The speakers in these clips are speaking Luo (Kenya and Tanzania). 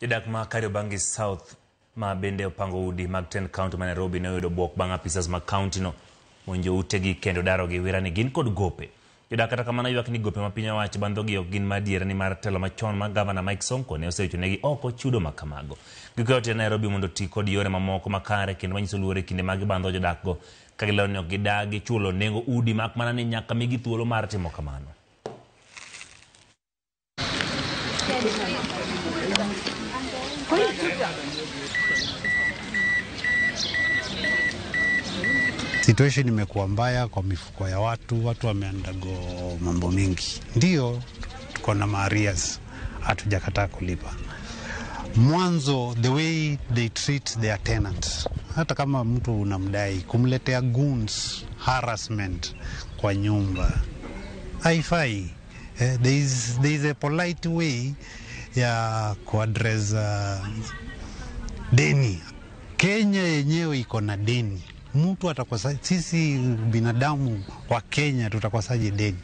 Jodak ma Kariobangi South ma bende opango udi mag tend kaunti ma Nairobi ne oyudo bwok bang' apisas mag kauntino monjo utegi kendo darogi wira ni gin kod gope. Jodak kata kamano ywak ni gope ma piny owacho bandhogi ok gin madiera nimar telo machon mar gavana Mike Sonko ne osewechonegi oko chudo ma kamago. Gikwayo tend Nairobi mondo oti kod yore mamoko makare kendo manyiso luor e kinde ma gibandho jodakgo ka gilero ni ok gidagi chulo nengo udi mak mana ni nyaka migi thuolo mar timo kamano. Situation imekuwa mbaya kwa mifuko ya watu, watu wameandago mambo mingi. Ndio tuko na maarias, hatujakataa kulipa. Mwanzo the way they treat their tenants, hata kama mtu unamdai kumletea goons harassment kwa nyumba haifai. There is a polite way ya kuaddress deni. Kenya yenyewe iko na deni. Mtu atakosa, sisi binadamu wa Kenya tutakosaje deni?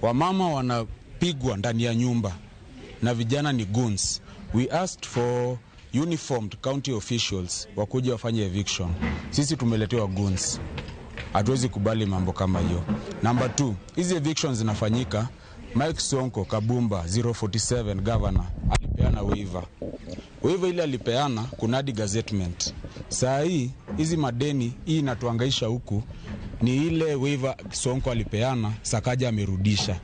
Wamama wanapigwa ndani ya nyumba na vijana ni goons. We asked for uniformed county officials wakuja wafanye eviction. Sisi tumeletewa goons. Hatuwezi kubali mambo kama hiyo. Number 2, hizi evictions zinafanyika. Mike Sonko Kabumba 047 governor alipeana waiver. Waiver ile alipeana kunadi gazettement. Saa hii hizi madeni hii inatuhangaisha huku ni ile waiver Sonko alipeana, Sakaja amerudisha.